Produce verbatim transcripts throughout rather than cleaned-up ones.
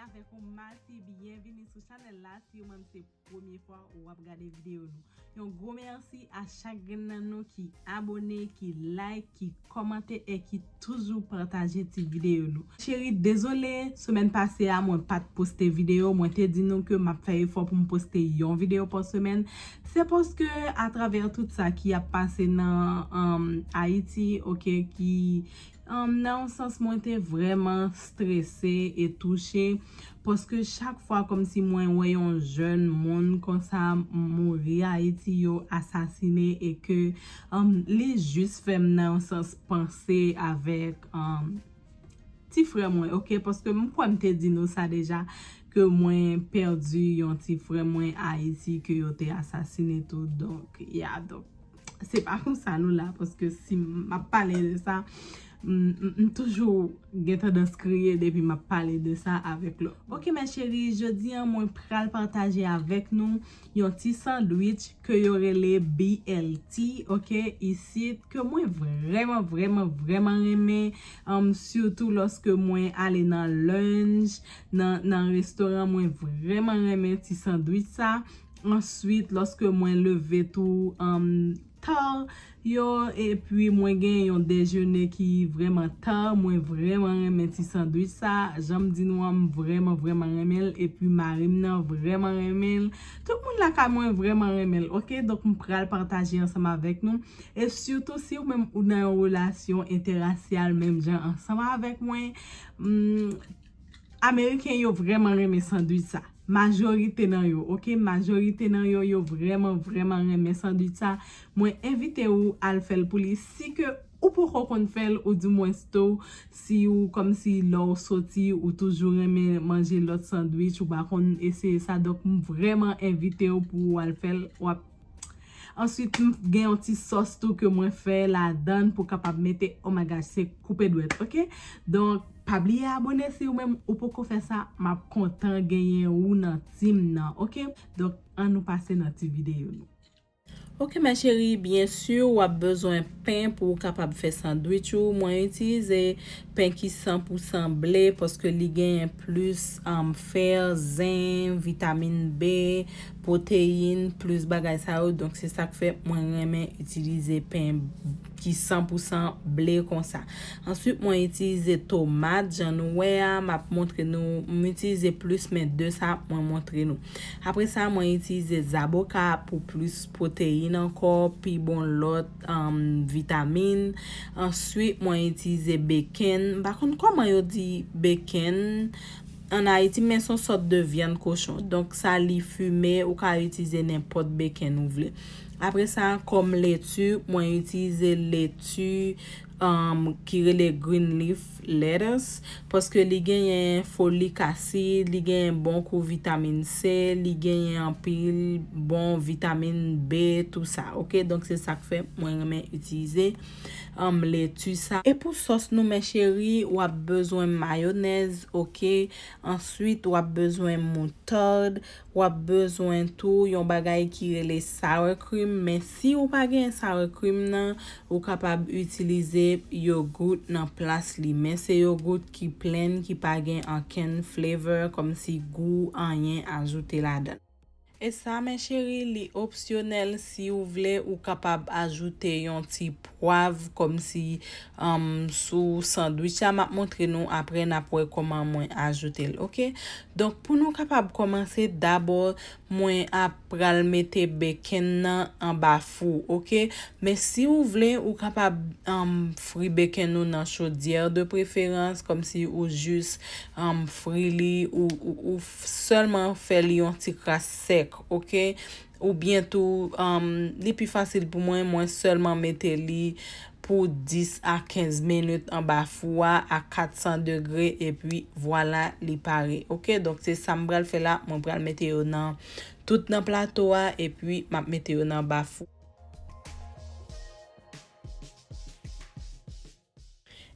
Avèk yon mati, byenvini sou chanèl la. Si ou menm se premye fwa ou ap gade videyo nou, yon gwo mèsi a chak grenn nan nou ki abone, ki like, ki kòmante e ki toujou pataje ti videyo nou. Cheri, dezole, semèn pase a mwen pa t poste videyo. Mwen te di nou ke m ap fè efò pou m poste yon videyo pa semèn. Se paske atravè tout sa ki ap pase nan um, Ayiti, oke, ki um, nan yon sans mwen te vrèman strese e touche. Paske chak fwa kòmsi mwen wè yon jèn moun konsa mouri Ayiti, yo asasine e ke um, li jis fè m nan yon sans panse avèk um, ti frè mwen, oke? Paske m kwè m te di nou sa deja, ke mwen pèdi yon ti frè mwen Ayiti, ke yo te asasine tou. Donk, ya, donk, se pa konsa nou la, paske si m ap pale de sa, m, m, m toujou gen tandans kriye depi m ap pale de sa avèk lòt. Oke, mes chéries, jodi a mwen pral pataje avèk nou yon ti sandwich ke yo rele B L T, oke, isit, ke mwen vrèman, vrèman, vrèman renmen, um, sitou lòske mwen ale nan lunch, nan, nan restoran, mwen vrèman renmen ti sandwich sa. Answit, lòske mwen leve tou, um, ta, yo, epi mwen gen yon dejene ki vrèman ta, mwen vrèman renmen ti sandwich sa. Jan m di nou an, m vrèman, vrèman renmen l, epi mari m nan vrèman renmen l. Tout moun lakay mwen vrèman renmen l, oke? Donk, m pral pataje ansanm avèk nou. E sitou, si ou menm ou nan yon relasyon entèrasyal menm jan ansanm avèk mwen, hmm, Ameriken yo vrèman renmen sandwich sa. Majorite nan yo, oke? Majorite nan yo, yo vrèman, vrèman renmen sandwich sa. Mwen envite ou al fè l pou li. Si ke ou poko konn fè l, oudimwens tou, si ou kòmsi lè w soti, ou toujou renmen manje lòt sandwich, ou pa konn eseye sa. Donk, m vrèman envite w pou w al fè l. W ap Answit, m gen yon ti sòs tou ke mwen fè ladan l pou kapab mete, oh my gosh, se koupe dwèt, oke? Donk, pa bliye abone si ou menm ou poko fè sa, m ap kontan genyen ou nan team nan, oke? Donk, ann nou pase nan ti videyo nou. Oke, mes chéries, byen si w ap bezwen pen pou w kapab fè sandwich ou. Mwen itilize pen ki san pou san ble, paske li genyen plis, um, fè, zen, vitamin B, pwoteyin, plis bagay sa yo. Donk, se sa k fè mwen renmen itilize pen ki san pou san ble konsa. Answit, mwen itilize tomat, jan nou wè a, m ap montre nou, m itilize plis, men de sa, mwen montre nou. Apre sa, mwen itilize zaboka pou plis pwoteyin ankò, pi bon lòt, um, vitamin. Answit, mwen itilize bacon. M pa konn kòman yo di bacon. Ann Ayiti, men se yon sòt de vyann kochon. Donk, sa li fime, ou ka itilize nenpòt bacon ou vle. Apre sa, kòm leti, mwen itilize leti, um, ki rele green leaf lettuce, paske li genyen folic acid, li genyen bon kou vitamin C, li genyen anpil bon vitamin B, tou sa, oke? Donk, se sa k fè mwen renmen itilize, um, leti sa. E pou sòs nou, mes chéries, w ap bezwen mayonèz, oke? Answit, w ap bezwen moutad, w ap bezwen tou yon bagay ki rele sour cream, men si ou pa gen sour cream nan, ou kapab itilize yogourt nan plas li, men se yogourt ki plain, ki pa gen ankenn flavor, kòmsi gou, anyen ajoute ladan l. E sa, mes chéries, li opsyonèl, si ou vle, ou kapab ajoute yon ti pwav kòmsi, um, sou sandwich la. M ap montre nou apre, n ap wè kòman mwen ajoute l, oke? Donk, pou nou kapab kòmanse, dabò, mwen ap pral mete bacon nan anba fou, oke? Men si ou vle, ou kapab, um, fri bacon ou nan chodyè de preferans, kòmsi ou jis, um, fri li, ou, ou, ou f-, sèlman fè li yon ti kras sèk, oke? Oubyen tou, um, li pi fasil pou mwen, mwen sèlman mete li pou dis a kenz minit anba fou a, a kat san degre, epi vwala, li pare. Oke, donk se sa m pral fè la, mwen pral mete yo nan, tout nan plato a, epi m ap mete yo nan anba fou.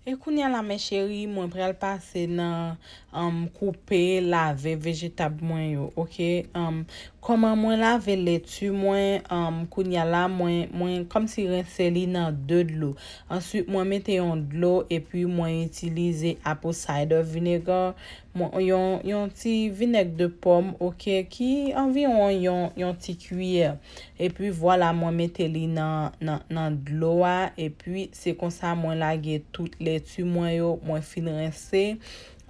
E kounye a la, mes chéries, mwen pral pase nan, um, koupe, lave vejetab mwen yo, oke? Um, Kòman mwen lave leti mwen, um, kounye a la, mwen, mwen kòmsi rense li nan de dlo. Answit, mwen mete yon dlo epi mwen itilize apple cider vinegar, mwen, yon, yon ti vinèg de pòm, oke, ki anviwon yon, yon ti kiyè. Epi vwala, mwen mete li nan, nan, nan dlo a, epi se konsa mwen lage tout leti mwen yo, mwen fin rense.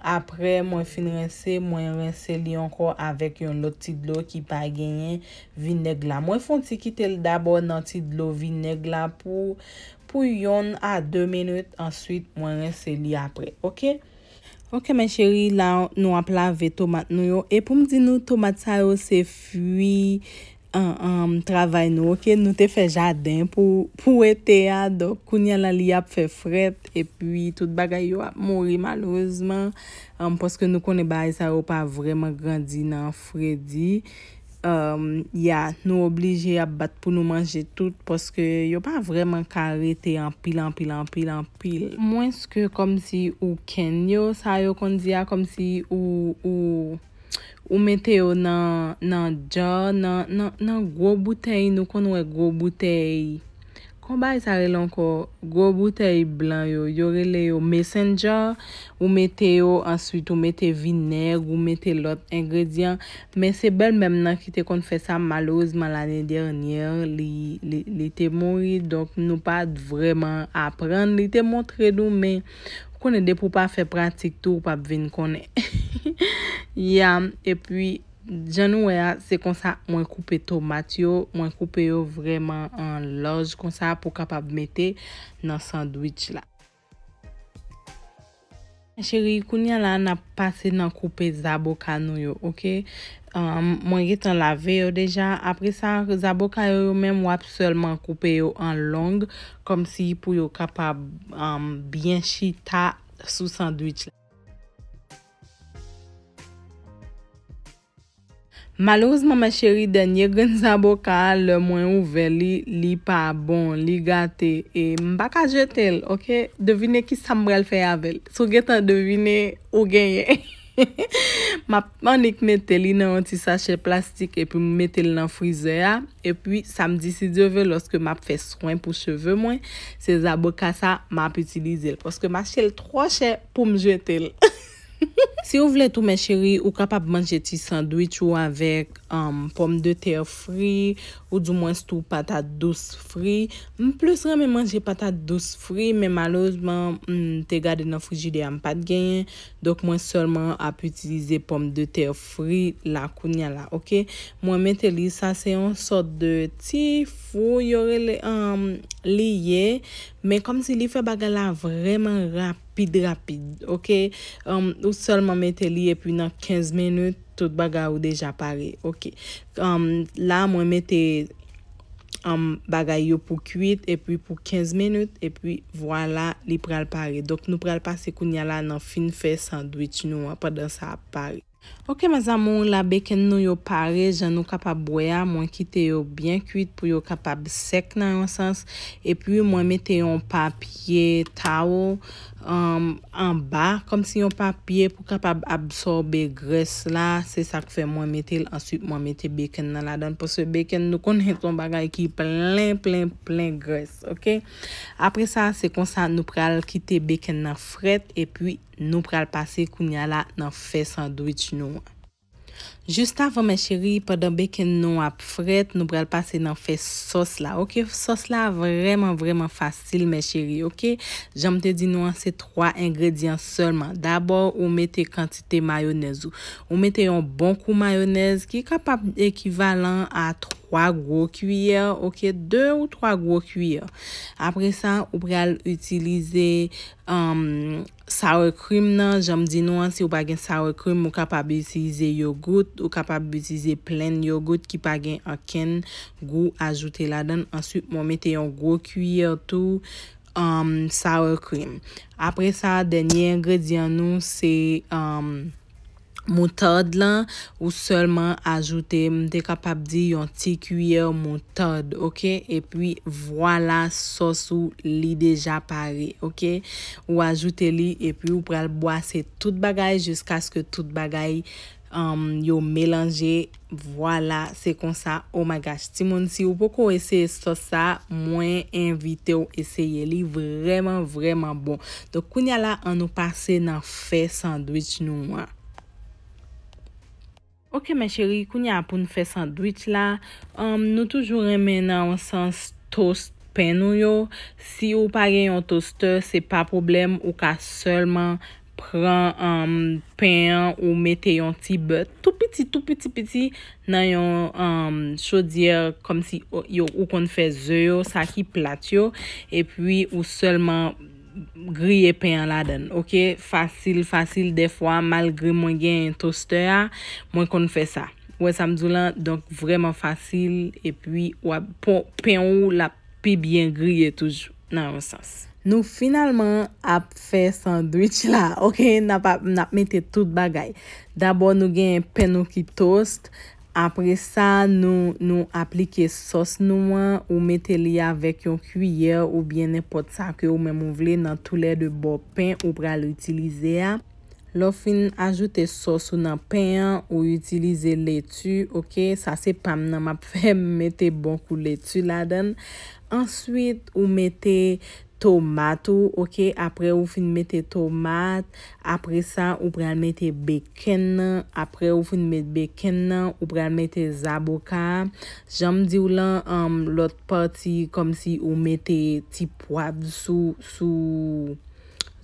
Apre mwen fin rense, mwen rense li ankò avèk yon lòt ti dlo ki pa genyen vinèg la. Mwen fè yon ti kite l dabò nan ti dlo vinèg la pou, pou yonn a de minit, answit mwen rense li apre, oke? Oke, mes chéries, la nou ap lave tomat nou yo. E pou m di nou, tomat sa yo se fwi an, an, travay nou, oke? Nou te fè jaden pou, pou ete a, donk kounye a la li ap fè frèt, epi tout bagay yo ap mouri malerezman, um, paske nou konnen bagay sa yo pa vrèman grandi nan fredi. Um, ya, nou oblije ap bat pou nou manje tout, paske yo pa vrèman ka rete anpil, anpil, anpil, anpil. Mwens ke kòmsi ou kenn yo, sa yo konn di a, kòmsi ou, ou, ou mete yo nan, nan jar, nan, nan, nan gwo boutèy, nou konn wè gwo boutèy. Kon bagay sa rele ankò, gwo boutèy blan yo, yo rele yo mason jar, ou mete yo, answit ou mete vinèg, ou mete lòt engredyan. Men se bèlmè m nan ki te konn fè sa, malerezman, lane dènyè, li, li, li te mouri, donk nou pa t vrèman aprann. Li te montre nou, men ou konnen depi w pa fè pratik tou, ou p ap vin konnen. Ya, epi, jan nou wè a, se konsa mwen koupe tomat yo. Mwen koupe yo vrèman an laj konsa pou kapab mete nan sandwich la. Cheri, kounye a la, n ap pase nan koupe zaboka nou yo, oke? Um, mwen gentan lave yo deja. Apre sa, zaboka yo, yo menm, w ap sèlman koupe yo an long, kòmsi pou yo kapab, um, byen chita sou sandwich la. Malerezman, mes chéries, dènye grenn zaboka a, lè mwen ouvè li, li pa bon, li gate, e m pa ka jete l, oke? Devine ki sa m pral fè avè l. Si w gentan devine, ou genyen. M ap annik mete li nan yon ti sachè plastik epi m mete l nan frizè a. Epi, samdi, si Dye vle, lòske m ap fè swen pou cheve mwen, se zaboka sa m ap itilize l. Paske m achte l twò chè pou m jete l. Si w vle tou, mes chéries, ou kapab manje ti sandwich ou avèk, um, pòmdetè fri, oudimwens tou patat dous fri. M plis renmen manje patat dous fri, men malerezman, m te gade nan frijidè a, m pa t genyen. Donk, mwen sèlman ap itilize pòmdetè fri la kounye a la, oke? Mwen mete li, sa se yon sòt de ti fou, yo rele, um, li ye, men kòmsi li fè bagay la vrèman rapid, rapid, oke? Um, ou sèlman mete li, epi nan kenz minit, tout bagay ou deja pare, oke? Um, la, mwen mete, um, bagay yo pou kwit, epi pou kenz minit, epi vwala, li pral pare. Donk, nou pral pase kounye a la nan fin fè sandwich nou an, pandan sa ap pare. Oke, mes amours, la bacon nou yo pare, jan nou kapab wè a, mwen kite yo byen kwit pou yo kapab sèk nan yon sans, epi mwen mete yon papye towel, um, anba, kòmsi yon papye pou kapab absòbe grès la, se sa k fè mwen mete l, answit mwen mete bacon nan ladan l, paske bacon nou konnen se yon bagay ki plen, plen, plen grès, oke? Apre sa, se konsa nou pral kite bacon nan frèt, epi nou pral pase kounye a la nan fè sandwich nou an. Jis avan, mes chéries, pandan bacon nou ap frèt, nou pral pase nan fè sòs la, oke? Sòs la vrèman, vrèman fasil, mes chéries, oke? Jan m te di nou an, se twa engredyan sèlman. Dabò, ou mete kantite mayonèz ou. Ou mete yon bon kou mayonèz ki kapab ekivalan a twa gwo kiyè, oke? De ou twa gwo kiyè. Apre sa, ou pral itilize, um, sour cream nan, jan m di nou an, si w pa gen sour cream, ou kapab itilize yogourt, ou kapab itilize plain yogourt ki pa gen ankenn gou ajoute ladan l. Answit, mwen mete yon gwo kiyè tou, um, sour cream. Apre sa, dènye engredyan nou, se, um, moutad lan, ou sèlman ajoute, m te kapab di yon ti kiyè moutad, oke? Epi vwala sòs ou li deja pare, oke? Ou ajoute li epi ou pral bwase tout bagay jiskaske tout bagay, um, yo melanje. Vwala, se konsa. Oh my gosh, timoun, si ou poko eseye sòs sa, mwen envite w eseye. Li vrèman, vrèman bon. Donk, kounye a la, ann nou pase nan fè sandwich nou an. Ok, mes chéries, kounye a pou n fè sandwich la, um, nou toujou renmen nan yon sans toast pen nou yo. Si ou pa gen yon toaster, se pa pwoblèm, ou ka sèlman pran, um, pen an, ou mete yon ti bè tou piti, tou piti, piti nan yon, um, chodyè kòmsi o-, yo, ou konn fè ze yo, sa ki plat yo, epi ou sèlman griye pen an ladan l, ok? Fasil, fasil, dèfwa, malgre mwen gen toaster a, mwen konn fè sa. Ou wè sa m di w lan? Donk, vrèman fasil, epi w ap, pon-, pen ou, l ap pi byen griye toujou, nan yon sans. Nou finalman ap fè sandwich la, ok? N ap, ap, n ap mete tout bagay. Dabò, nou gen pen nou ki toast. Apre sa, nou, nou aplike sòs nou an, ou mete li avèk yon kiyè oubyen nenpòt sa ke ou menm ou vle nan toulède bò pen ou pral itilize a. Lè w fin ajoute sòs ou nan pen an, ou itilize leti, ok? Sa se pa m nan m ap fè, m mete bon kou leti ladan l. Answit, ou mete tomat ou, ok? Apre ou fin mete tomat, apre sa, ou pral mete bekenn nan, apre ou fin met bekenn nan, ou pral mete zaboka a. Jan m di w lan, um, lòt pati, kòmsi ou mete ti pwav sou, sou,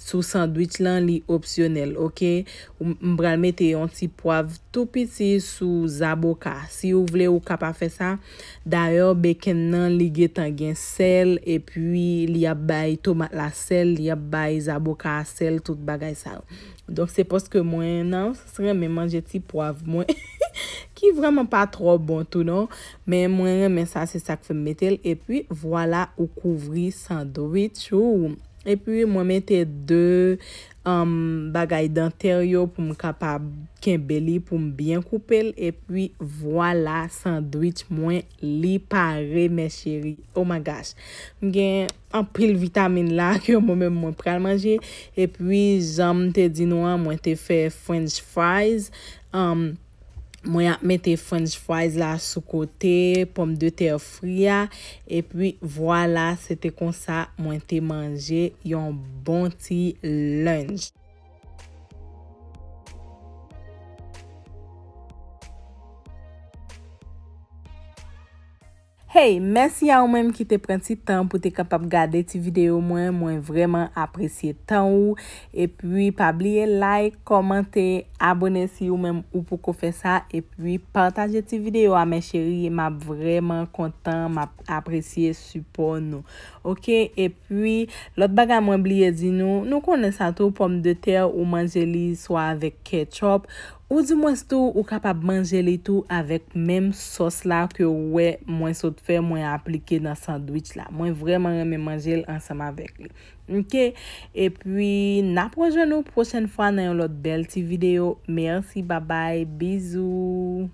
sou sandwich lan, li opsyonèl, ok? Ou, m pral mete yon ti pwav tou piti sou zaboka. Si ou vle, ou ka pa fè sa. Dayè, bekenn nan, li gentan gen sèl, epi li ap bay tomat la sèl, li ap bay zaboka a sèl, tout bagay sa yo. Donk, se paske mwen nan yon sans renmen manje ti pwav mwen, ki vrèman pa twò bon tou non. Men mwen renmen sa, se sa k fè m mete l. Epi, vwala, ou kouvri sandwich ou. Epi, mwen mete de, um, bagay dantè yo pou m kapab kenbe li, pou m byen koupe l. Epi, vwala, sandwich mwen, li pare, mes chéries. Oh my gosh. M gen anpil vitamin la ke mwen menm mwen pral manje. Epi, jan m te di nou an, mwen te fè French fries. Um, mwen ap mete French fries la sou kote, pòmdetè fri a. Epi, vwala, se te konsa mwen te manje yon bon ti lunch. Hey, mèsi a ou menm ki te pran ti tan pou te kapab gade ti videyo mwen. Mwen vrèman apresye tan ou. Epi, pa bliye like, kòmante, abone si ou menm ou poko fè sa. Epi, pataje ti videyo a, mes chéries. M ap vrèman kontan, m ap apresye sipò nou. Ok? Epi, lòt bagay mwen bliye di nou, nou konnen sa tou, pòmdetè, ou manje li swa avèk ketchup, ou dimwens tou, ou kapab manje li tou avèk menm sòs la ke ou wè mwen sot fè, mwen aplike nan sandwich la. Mwen vrèman renmen manje l ansanm avèk li. Ok? Epi, n ap rejwenn nou pwochèn fwa nan yon lòt bèl ti videyo. Mèsi, babay, bizou.